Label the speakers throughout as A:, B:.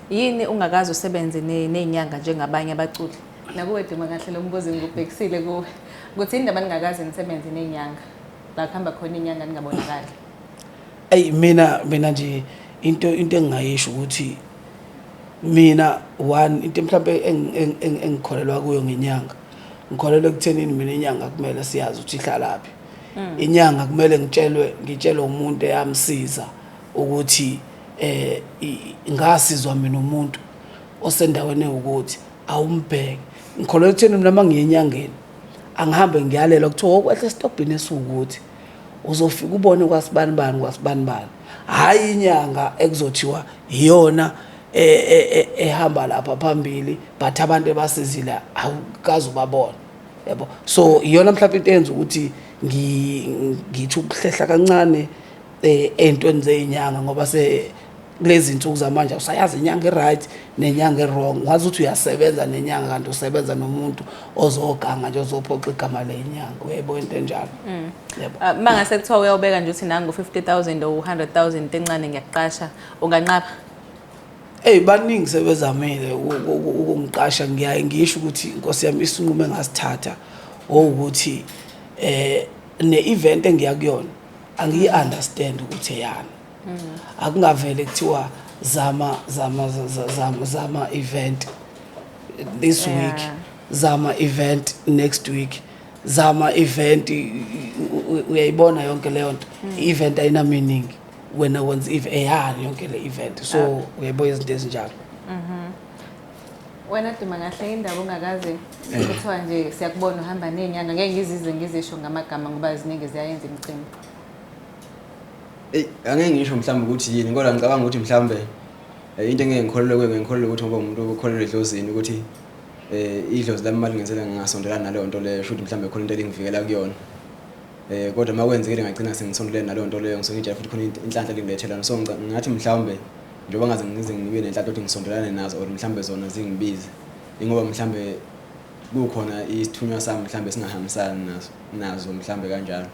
A: Yini ungakaze usebenze ney'nyanga njengabanye abaculi? Nakuwe Duma kahle lo mbuzo ngikubhekisile kuwe. Ukuthi yini ndaba ningakaze nisebenze ney'nyanga? La kuhamba khona iy'nyanga ningabonakali.
B: Eyi, mina nje into engingayisho ukuthi mina, one into mhlawumbe engikholelwa kuyo ngenyanga, ngikholelwa ekuthenini mina inyanga kumele siyazi ukuthi ihlalaphi. Inyanga kumele ngitshelwe umuntu eyamsiza ukuthi ngasizwa mina umuntu osendaweni ewukuthi awumbheke. Ngikholelwa ekutheni mina uma ngiye enyangeni angihambe ngiyalelwa kuthiwa okwehla esitobhini esiwukuthi uzofika ubone kwasibani bani kwasibani bani, hhayi inyanga ekuzothiwa iyona ehamba lapha phambili, but abantu ebasizile awukaze ubabona, yabo. So iyona mhlawumbe into eyenza ukuthi ngithi ukuhlehla kancane ey'ntweni zey'nyanga, ngoba se kulezi nsuku zamanje awusayazi inyanga e-right nenyanga e-wrong. Ungazi ukuthi uyasebenza nenyanga kanti usebenza nomuntu ozoganga nje, ozophoxa igama lenyanga, uyayibona into enjalo, yebo.
A: Ah, uma ngase kuthiwa uyawubeka nje uthi nangu 50,000 or 100,000, into encane, ngiyakuqasha, unganqaba?
B: Eyi, baningi sebezamile ukungiqasha. Ngiyaye ngisho ukuthi inkosi yami, isinqumo engasithatha owukuthi ne-event engiya kuyona angiyi-understand ukuthi eyani. Akungavele kuthiwa zama zama zama zama event this week, zama event next week, zama event, uyayibona yonke leyo nto. I-event ayina meaning, wena wenza eyani yonke le event? So uyayibona izinto ezinjalo.
A: Wena Duma kahle, indaba ungakaze kuthiwa nje siyakubona uhamba ney'nyanga, ngeke ngizize ngizisho ngamagama ngoba ziningi ziyayenza imicimbi.
C: Eyi, angeke ngisho mhlawumbe ukuthi yini, kodwa ngicabanga ukuthi mhlawumbe into engeke ngikholelwe kuyo, ngikholelwe ukuthi ngoba umuntu okholelwa edlozini, ukuthi idlozi lami malingenzela ngingasondelani naleyo nto leyo, shuthi mhlawumbe khona into elingivikela kuyona. Kodwa uma kwenzekile ngagcina sengisondelene naleyo nto leyo, ngisuke ngitshela futhi khona inhlanhla elingilethela. So ngingathi mhlawumbe njengoba ngaze ngize ngibe nenhlanhla ukuthi ngisondelane nazo or mhlawumbe zona zingibize, ingoba mhlawumbe kukhona isithunywa sami mhlawumbe singahambisani nazo mhlawumbe kanjalo.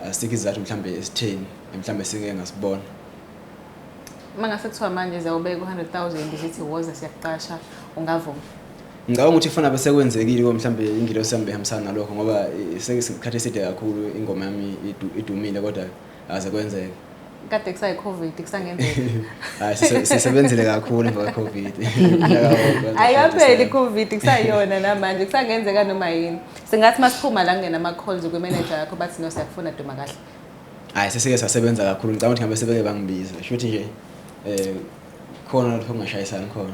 C: Asikho isizathu mhlawumbe esitheni mhlawumbe singeke ngasibona.
A: Uma ngase kuthiwa manje ziyawubeka u-100,000, zithi woza siyakuqasha, ungavuma?
C: Ngicabanga ukuthi kufana bese kwenzekile ngoba mhlawumbe ingilosi yami behambisana nalokho, ngoba sekuyisikhathi eside kakhulu ingoma yami idumile, kodwa aze kwenzeke.
A: Kade kusayi-COVID, kusangenzeka.
C: Hayi, sisebenzile kakhulu emva kwe-COVID.
A: Ayikapheli i-COVID, kusayiyona namanje, kusangenzeka noma yini. Singathi masiphuma la kungena ama-calls kwi-manager yakho bathi no, siyakufuna Duma kahle.
C: Hayi, sesike sasebenza kakhulu. Ngicabanga ukuthi ngabe sebeke bangibiza, sho ukuthi nje khona lapho kungashayisani khona.